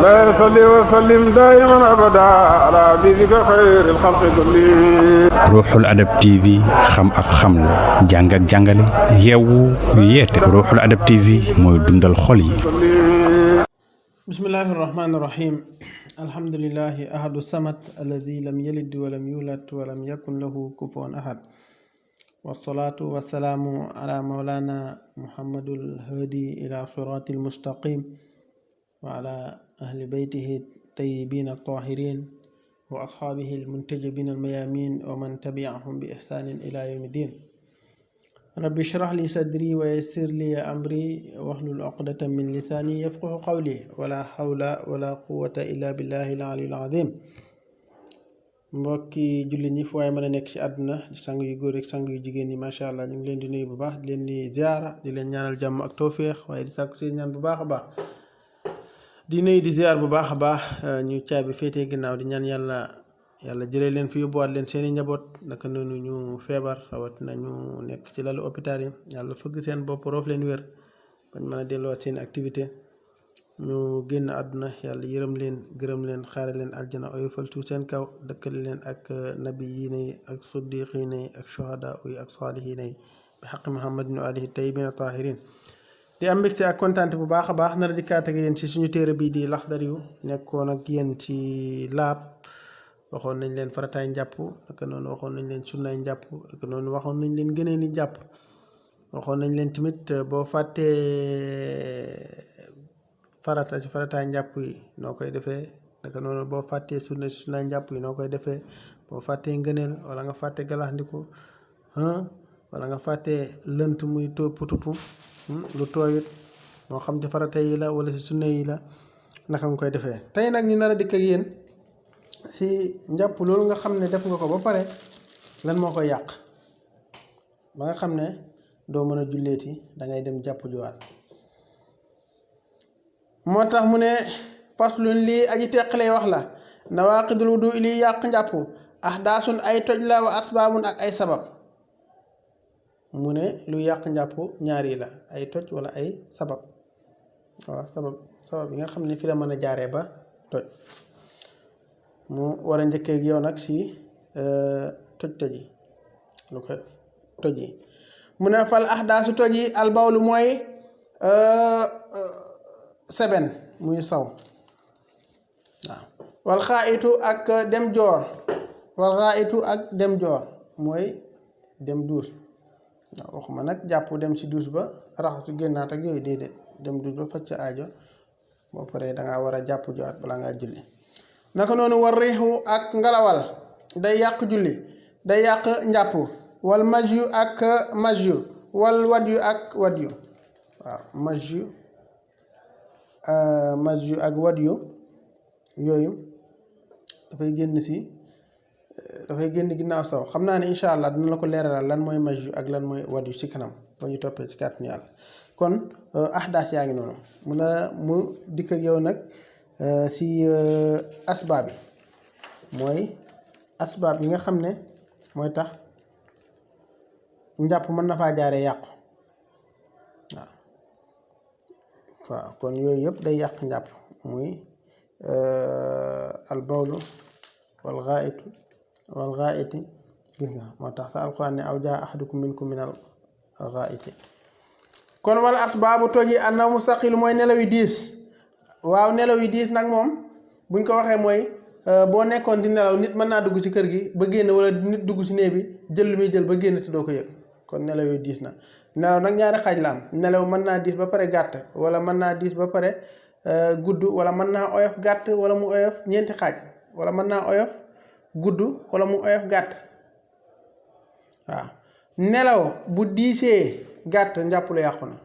لا يصلي وسلم دائما أبدا على حبيبك خير الخلق كلهم. Ruuxul Adab TV xam ak xamle jàng ak jàngale yeewu yeete Ruuxul Adab TV mooy dundal xol yi. bismillahi irrahmani irrahim alhamdulillahi ahadu samad alladi lam yalid walam yulad walam yakun lahu kufuwan ahad wasalaatu wasalaamu ala maulana muhammadul hadi ila siratil mustaqim wa ala ahli beytihi tayyibin at-tahirin wa ashaabihi almuntajabin almayamin wa man tabi'ahum bi ihsanin ila yawmi din. rabbi shrah li sadri wa yassir li amri wahlul uqdatan min lisani yafqahu qawli wala hawla wala quwwata illa billahi al-aliyyil azim. mbokki jullit ñi fu waaye mën a nekk ci àdduna sang yu góor ak sang yu jigéen ñi macha allah ñu ngi leen di nuyu bu baax di leen di ziara di leen ñaanal jàmm ak tawféex waaye di sàkku ci ñaan bu baax a baax di nuyu di ziar bu baax a baax ñu caabi féetee ginnaaw di ñaan yàlla jëlee leen fi yóbbuwaat leen seeni njaboot naka noonu ñu feebar rawat nañu nekk ci lalu hôpital yi yàlla fëgg seen bopp roof leen wér bañ mën a delluwaat seen activité ñu génn àdduna yàlla yërëm leen gërëm leen xaare leen aljana oyofal tuut seen kaw dëkkale leen ak nabiyiina yi ak siddiqiina yi ak shuhadaa yi ak saalihiina yi bi xaqi muhammadin wa alihi tayyibin tahirin. di am mbégte ak kontaante bu baax a baax nar a dikkaat ak yéen ci suñu téere bii di Laxdari yu nekkoon ak yéen ci laab waxoon nañ leen farataay njàpp naka noonu waxoon nañ leen sunnaay njàpp naka noonu waxoon nañ leen gënee ni njàpp waxoon nañ leen tamit boo fàttee farata ci farataay njàpp yi noo koy defee naka noonu boo fàttee sunnaay njàpp yi noo koy defee boo fàttee ngëneel wala nga fàtte galaxndiku wala nga fàttee lënt muy tupp lu tooyut moo xam ci farata yi la wala ci sunna yi la naka nga koy defee. tey nag ñu nar a dikk ak yéen si njàpp loolu nga xam ne def nga ko ba pare lan moo koy yàq ba nga xam ne doo mën a julleeti dangay dem jàpp juwaat. moo tax mu ne faslun lii aji teqalee wax la nawaaqidul wudu lii yàq njàpp ahdaasun ay toj la wa asbaabun ak ay sabab. mu ne lu yàq njàpp ñaar yi la ay toj wala ay sabab waaw sabab yi nga xam ne fi la mën a jaaree ba toj. mu war a njëkkee ak yow nag si toj yi lu ko toj yi mu ne fal ahdaasu toj yi albawlu mooy seben muy saw waaw wal xaayitu ak dem joor mooy dem duus waaw waxuma nag jàpp dem si duus ba raxasu génnaat ak yooyu déedéet dem duus ba faj sa aajo boo paree dangaa war a jàpp jowaat balaa ngaa julli. naka noonu war riixu ak ngalawal day yàq julli day yàq njàpp wal majyu ak majyu wal wadyu ak wadyu waaw majyu ak wadyu yooyu dafay génn ginnaaw saw xam naa ne incha allah dina la ko leeralal lan mooy majyu ak lan mooy wadyu ci kanam ba ñu toppee ci kàttanu yàlla. kon ahdaas yaa ngi noonu mu dikk ak yow nag si asbaab yi mooy asbaab yi nga xam ne mooy tax njàpp mën na faa jaaree yàqu waaw kon yooyu yëpp day yàq njàpp muy albawlu wal ghaa'iti gis nga moo tax sa alquran ne aw jaa ahadukum minkum minal ghaa'iti. kon wala asbaabu toji annawmu saqil mooy nelaw yi diis. waaw nelaw yi diis nag moom buñ ko waxee mooy boo nekkoon di nelaw nit mën naa dugg ci kër gi ba génn wala nit dugg ci néeg bi jël lu muy jël ba génn te doo ko yëg kon nelaw yi diis na. nelaw nag ñaari xaaj la am nelaw mën naa diis ba pare gàtt wala mën naa diis ba pare gudd wala mën naa oyof gàtt wala mu oyof ñeenti xaaj wala mën naa oyof gudd wala mu oyof gàtt waaw nelaw bu diisee gàtt njàpp lu yàqu na.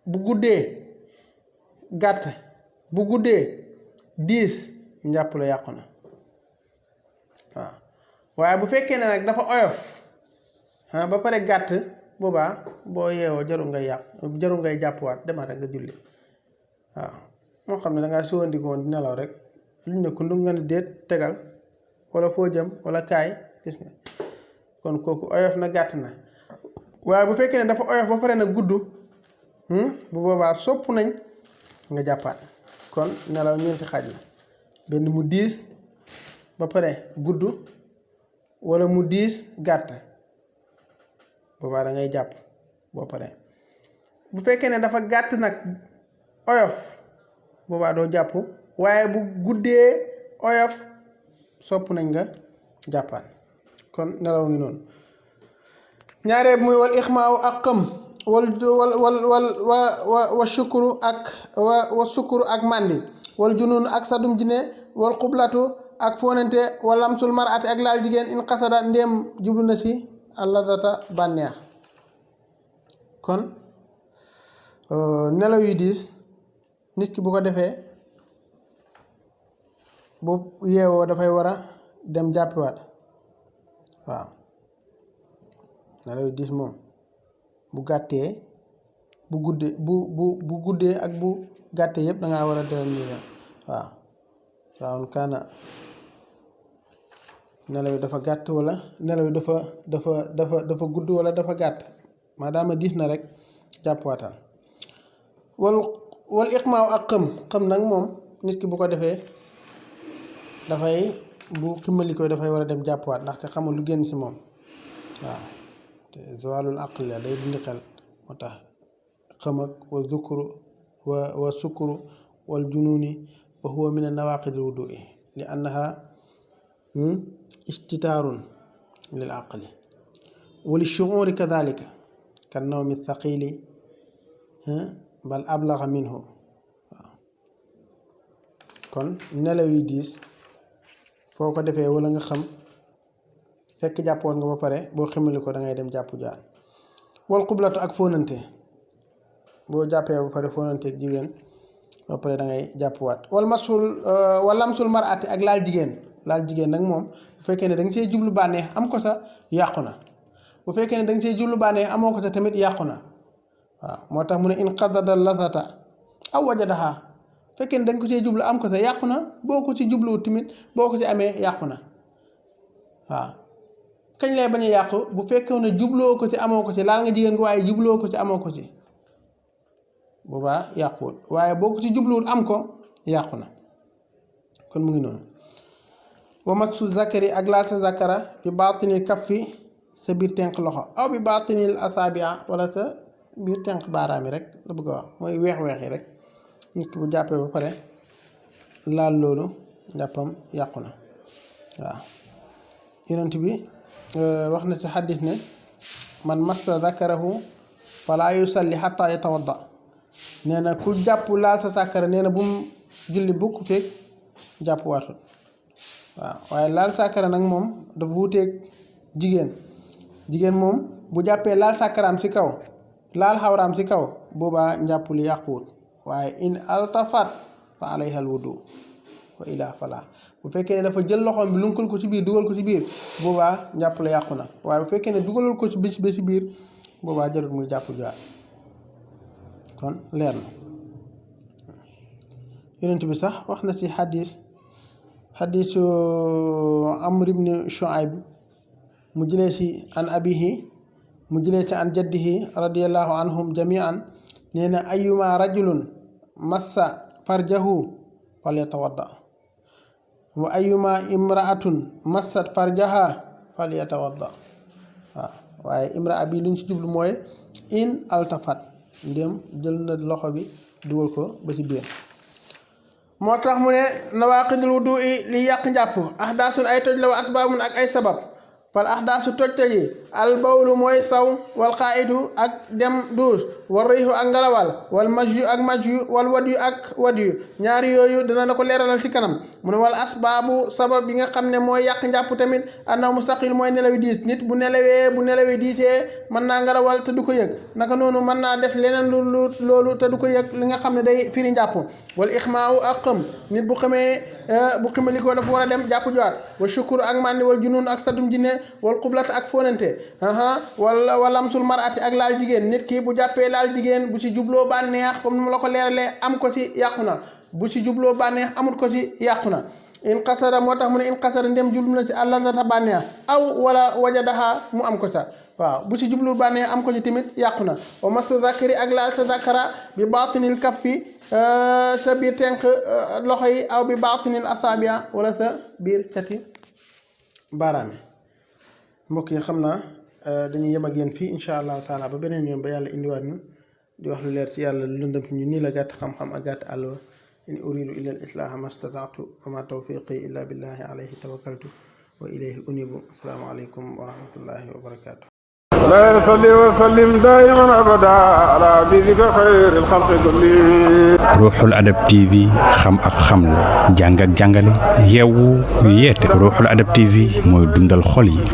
bu guddee gàtt bu guddee diis njàpp la yàqu na waaw waaye bu fekkee ne nag dafa oyof ba pare gàtt boobaa boo yeewoo jarul ngay jàppwaat demaat rek nga julli waaw moo xam ne dangaa siwandikoon di nelaw rek luñ ne ku nga ne déet tegal wala foo jëm wala kaay gis nga kon kooku oyof na gàtt na waaye bu fekkee ne dafa oyof ba pare nag gudd bu boobaa sopp nañ nga jàppaat. kon nelaw ñeenti xaaj la benn mu diis ba pare gudd wala mu diis gàtt boobaa da ngay jàpp boo pare. bu fekkee ne dafa gàtt nag oyof boobaa doo jàpp waaye bu guddee oyof sopp nañ nga jàppaat. kon nelaw ngi noonu. ñaaree muy wal ixmaaw ak xëm wa sukuru ak màndi wal junun ak sadum jine wal xublatu ak fonante wal lamsul marati ak laal jigéen in xasada ndéem jublu na si alladata bànneex. kon nelaw yu diis nit ki bu ko defee bu yeewoo dafay war a dem jàppiwaat. waaw nelaw yu diis moom bu gàttee bu guddee ak bu gàttee yëpp dangaa war a dem nii. waaw waaw kaana nelaw yi dafa gàtt wala nelaw yi dafa gudd wala dafa gàtt maadaama diis na rek jàppwaatal. wal iqmaaw ak xëm nag moom nit ki bu ko defee dafay bu ximmali ko dafay war a dem jàppwaat ndaxte xamul lu génn ci moom. waaw te zawalul aql la day dindi xel moo tax xëm ak wa sukuru wal jununi wa huwa min nawaqidil wudui li annaha istitaarun lil aqli wali shuuri kadalika kan nawmi thaqili bal ablaxa minhu. waaw kon nelaw yi diis foo ko defee wala nga xam fekk jàppoon nga ba pare boo ximali ko da ngay dem jàppu jaar. wal xublatu ak fóonante boo jàppee ba pare fóonante ak jigéen ba pare da ngay jàppuwaat. wal lamsul marati ak laal jigéen nag moom bu fekkee ne da nga see jublu bànneex am ko sa yàqu na bu fekkee ne da nga see jublu bànneex amoo ko sa tamit yàqu na. waaw moo tax mu ne in qadada lazata aw wajadaha fekkee ne da nga ko see jublu am ko sa yàqu na boo ko ci jubluwut tamit boo ko ci amee yàqu na. waaw kañ lay bañ a yàqu bu fekkee ne jubloo ko ci amoo ko ci laal nga jigéen ko waaye jubloo ko ci amoo ko ci boobaa yàquwul waaye boo ko ci jubluwul am ko yàqu na. kon mu ngi noonu. wa matsu zakari ak laal sa zakara bi baatinil kaffi sa biir tenq loxo aw bi baatinil asabia wala sa biir tenq baaraam yi rek la bëgg a wax mooy weex-weex yi rek nit ki bu jàppee ba pare laal loolu jàppam yàqu na. waaw yonent bi wax na ci xaddis ne man massa zakarahu fala yusalli xatta yatawadda nee na ku jàpp laal sa sàkkara nee na bu mu julli bukk feeg jàpp waatul. waaw waaye laal sàkkara nag moom dafa wuuteeg jigéen moom bu jàppee laal sàkkaraam ci kaw laal xawraam ci kaw boobaa njàpp li yàquwut waaye in altafat fa alayha al wudu wa ila fala bu fekkee ne dafa jël loxoom bi lunkal ko ci biir dugal ko ci biir boobaa njàpp la yàqu na waaye bu fekkee ne dugalul ko ci ba ci biir boobaa jarul muy jàpp jaar. kon leer na yonent bi sax wax na ci xadiisu Amr ibn Shuayb mu jëlee ci an abihi mu jëlee ci an jaddihi radiyallahu anhum jamian nee na ayuma rajulun massa farjahu falyatawadda wa ayuma imraatun massat farjaha falyatawadda. waaw waaye imraa bi luñ ci jublu mooy in altafat ndéem jël na loxo bi dugal ko ba ci biir. moo tax mu ne nawaqidul wudu li yàq njàpp ahdaasun ay toj la wa asbaabun ak ay sabab fal ahdaasu toj yi al bawlu mooy saw wal xaa'idu ak dem duus wal riixu ak ngalawal wal majju ak majju wal wadyu ak wadyu ñaari yooyu dina la ko leeralal ci kanam mu ne wal asbaabu sabab bi nga xam ne mooy yàq njàpp tamit annahu mustaqil mooy nelaw diis nit bu nelawee diisee mën naa ngalawal te du ko yëg naka noonu mën naa def leneen lu loolu te du ko yëg li nga xam ne day firi njàpp wal ixmaawu ak xëm nit bu ximalikoo dafa war a dem jàpp jowaat wa shukuru ak màndi wal junun ak sadum jinne wal xublata ak fonante wala lamsul marati ak laal jigéen nit ki bu jàppee laal jigéen bu ci jubloo bànneex comme ni mu la ko leeralee am ko ci yàqu na bu ci jubloo bànneex amut ko ci yàqu na in qasara moo tax mu ne in qasara ndem jublu na ci àlladata bànneex aw wala wajadaha mu am ko ca waaw bu ci jublu bànneex am ko ci tamit yàqu na wa masu zakari ak laal sa zakara bi baatinil kaffi sa biir tenq loxo yi aw bi baatinil asabia wala sa biir cati baaraam yi mbokk yi xam naa dañuy yem ak yéen fii incha allahu taala ba beneen yoon ba yàlla indiwaat ñu di wax lu leer ci yàlla lu lëndëm ci ñu nii la gàtt xam-xam ak gàtt àll in uridu illa al islaha ma stata'tu wa ma tawfiqi illa billahi alayhi tawakkaltu wa ilayhi unibu assalaamu aleykum wa rahmatullahi wa barakatuh لا يصلي وسلم دائما ابدا على حبيبك خير الخلق كلهم ruuxul adab TV xam ak xamle jàng ak jàngale yeewu yeete ruuxul adab TV mooy dundal xol yi